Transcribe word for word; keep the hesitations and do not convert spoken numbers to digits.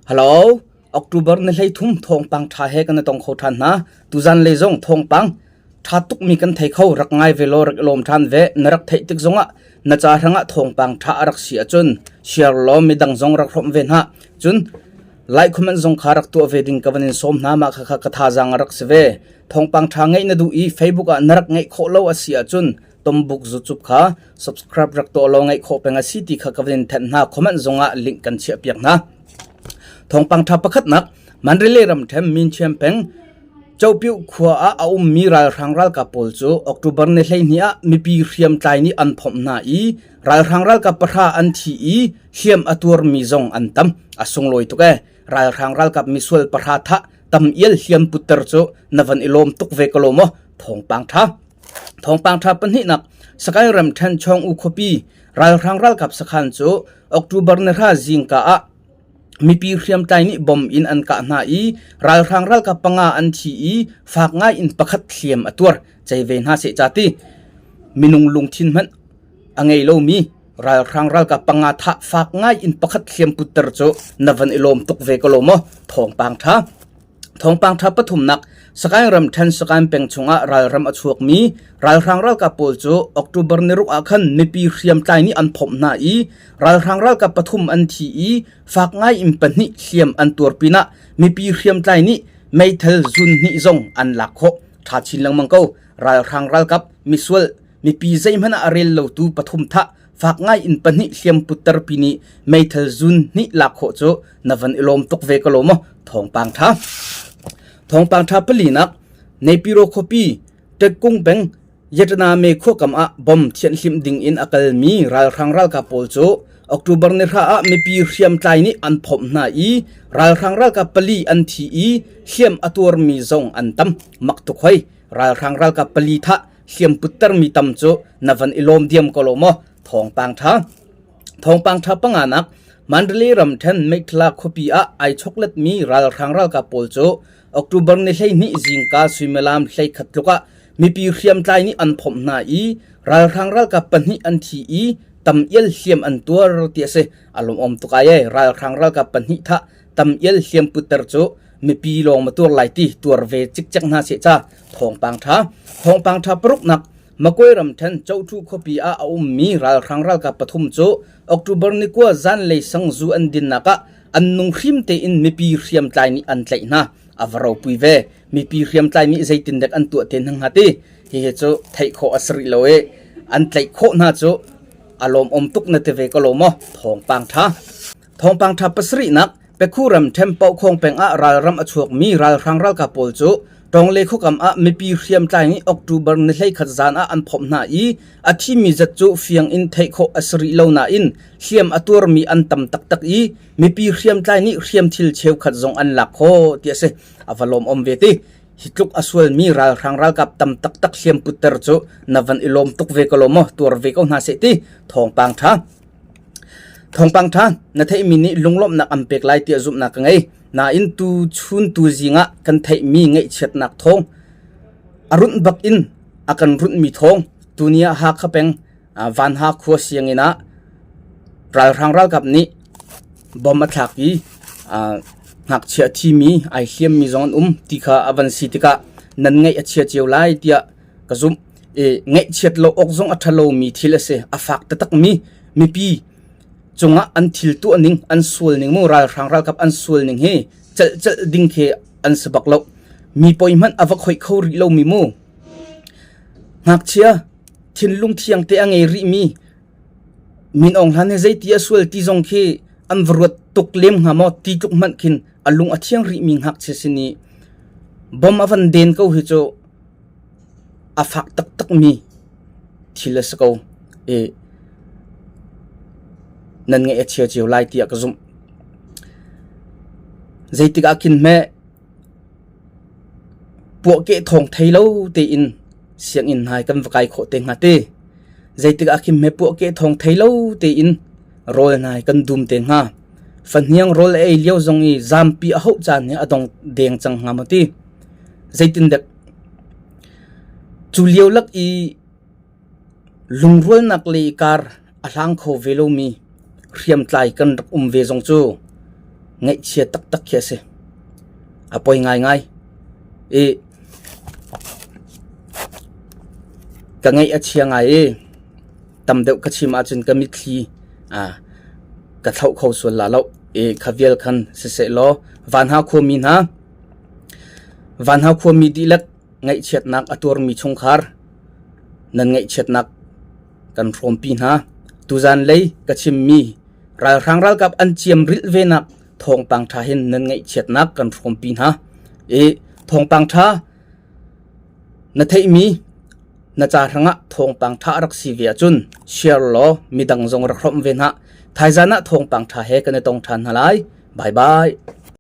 Hello, October ni hleithum thawngpang ṭha he kan tong kho ṭhan hna. Tuzan lei zong thawngpang ṭha tukmi kan thei kho, rak ngai ve law, rak i lawm ṭhan ve. Na rak theih tik zongah na ca hrangah thawngpang ṭha a rak si ahcun share law, midang zong rak hrawm ve hna. Cun like, comment zong kha rak tuah ve ding ka van in sawm hna, mah kha, kha ka thazaang a rak si ve. Thawngpang ṭha ngeih na duh i Facebook ah na rak ngeih khawh lo a si ahcun, Tombuk YouTube kha subscribe rak tuah law, ngeih khawh peng a si ti kha ka van in thanh hna. Comment zongah link kan chiah piak hna. Thawngpang ṭha pakhatnak, Mandalay ramṭhen Minchiam peng Copiuh khua ah a ummi ralhrang ralkap pawl cu October ni hleihnih ah mipi hriamtlai nih an phomh hna i ralhrang ralkap pahra an thi i hliam a tuarmi zong an tam. A sunglawi tuk e. Ralhrang ralkap misual pahra thah tam ial hliam putter cu na van i lawm tuk ve ka lawm aw. Thawngpang ṭha. Thawngpang ṭha pahnihnak, Sagaing ramṭhen Chawng U khuapi ralhrang ralkap sakhan cu October ni hra zingka ah mipi hriamtlai nih bom in an kah hna i ralhrang ralkap panga an thi i fak ngai in pakhat hliam a tuar. Cei ve hna seh ca ti. Minung lungthin hmanh a ngei lomi ralhrang ralkap panga thah fak ngai in pakhat hliam putter cu na van i lawm tuk ve ka lawm aw. Thawngpang ṭha. Thawngpang ṭha pathumnak, Sagaing ramṭhen Sagaing peng chungah ralram a chuakmi ralhrang ralkap pawl cu October ni ruk ah khan mipi hriamtlai nih an phomh hna i ralhrang ralkap pathum an thi i fak ngai in pahnih hliam an tuar pinah mipi hriamtlai nih meithal zun hnih zong an lak khawh. Ṭha chin lengmang ko. Ralhrang ralkap misual mipi zeihmanh ah a rel lotu pathum thah fak ngai in pahnih hliam putter pi nih meithal zun hnih lak khawh cu na van i lawm tuk ve ka lawm aw. Thawngpang ṭha. Thawngpang ṭha palinak, Neipiro khuapi Tekkung peng Yatana me khuakam ah bom thianhlimh ding in a kalmi ralhrang ralkap pawl cu October ni hra ah mipi hriamtlai nih an phomh hna i ralhrang ralkap pali an thi i hliam a tuarmi zong an tam. Mak tuk hoi. Ralhrang ralkap pali thah hliam puttermi tam cu na van i lawm diam ko lo maw? Thawngpang ṭha. Thawngpang ṭha panganak, Mandalay ramṭhen Meiktla khuapi ah aa chawkletmi ralhrang ralkap pawl cu October ni hleihnih zingka suimilam hleikhat tluk ah mipi hriamtlai nih an phomh hna i ralhrang ralkap pahnih an thi i tam ial hliam an tuar ti a si. A lawmawm tuk ai. Ralhrang ralkap pahnih thah tam ial hliam putter cu mipi lawng a tuar lai ti tuar ve cikcek hna seh ca. Thawngpang ṭha. Thawngpang ṭha paruknak, Makoi ramṭhen Coṭhu khuapi ah a ummi ralhrang ralkap pathum cu October ni kua zanlei sangzu an dinnak ah an nung hrim tein mipi hriamtlai nih an tlaih hna. A va ropui ve. Mipi hriamtlai nih zeitindah an tuah te hna hnga ti hihi cu theih khawh a si rih lo i an tlaih khawh hna cu a lawmawm tuk na ti ve ka lawm aw. Thawngpang ṭha. Thawngpang ṭha pasarihnak, Pekhu ramṭhen Paukhawng peng ah ralram a chuakmi ralhrang ralkap pawl cu Ṭawngle khuakam ah mipi hriamtlai nih October ni hleikhat zan ah an phomh hna i a thimi zat cu fiang in theih khawh a si rih lo nain hliam a tuarmi an tam taktak i mipi hriamtlai nih hriamthil cheukhat zong an lak khawh ti a si. A va lawmawm ve ti. Hi tluk a sualmi ralhrang ralkap tam taktak hliam putter cu na van i lawm tuk ve ka lawm aw, tuar ve ko hna seh ti. Thawngpang ṭha. Thawngpang ṭha, na theihmi nih lunglawmhnak an pek lai tiah zumhnak ka ngei. Nain tu chun tu zing ah kan theihmi ngaihchiatnak thawng, a runh bak in a kan runhmi thawng, tuni ah Hakha peng, aa, Vanha khua sianginn ah ralhrang ralkap nih bom a thlak i, aa, ngakchia a thimi, aa hliammi zong an um ti kha a van si tikah nan ngaih a chia cio lai tiah ka zumh. I, ngaihchiat lo awk zong a ṭha lomi thil a si. A fak taktakmi mipi cungah an thil tuah ning, an sual ning mu, ralhrang ralkap an sual ning hi celhcelh ding khi an si bak lo. Mi poi hmanh a va khoih kho rih lomi mu. Ngakchia, thinlung thiang te a ngei rihmi Min Aung Hlaing hi zeiti a sual ti zong khi an va ruat tuk lem hnga maw? Ti tluk hmanh khin a lung a thiang rihmi ngakchia sin i bom a van den ko hi cu a fak taktakmi thil a si ko. E, nan ngaih a chia cio lai tiah ka zumh. Zeitik ah khin hmeh puahkeh thawng thei lo tein sianginn hna kan va kai khawh te hnga ti. Zeitik ah khin hmeh puahkeh thawng thei lo tein rawl hna kan dum te hnga. Fahniang rawl a ei lio zong i zampi a hoh caan hi a dong deng cang hnga maw ti. Zeitindah cu lio lak i lungrualnak lei i kar a hlang kho ve lomi hriamtlai kan rak um ve zong cu ngaihchia taktak khi a si. A poi ngaingai. I ka ngaih a chia ngai i tam deuh ka chim ahcun ka mitthli a ka thlauh kho sual la lo. I kha vial khan siseh law, Vanha khuami hna, Vanha khuami dihlak ngaihchiatnak a tuarmi chungkhar nan ngaihchiatnak kan hrawmpi hna. Tuzan lei ka chimmi ralhrang ralkap an ciam rilh venak thawngpang ṭha hin nan ngaihchiatnak kan hrawmpi hna. I thawngpang ṭha na theihmi na ca hrangah thawngpang ṭha a rak si ve ahcun share law midang zong rak hrawmh ve hna. Thaizan ah thawngpang ṭha he kan i tong ṭhan hna lai. Bye bye.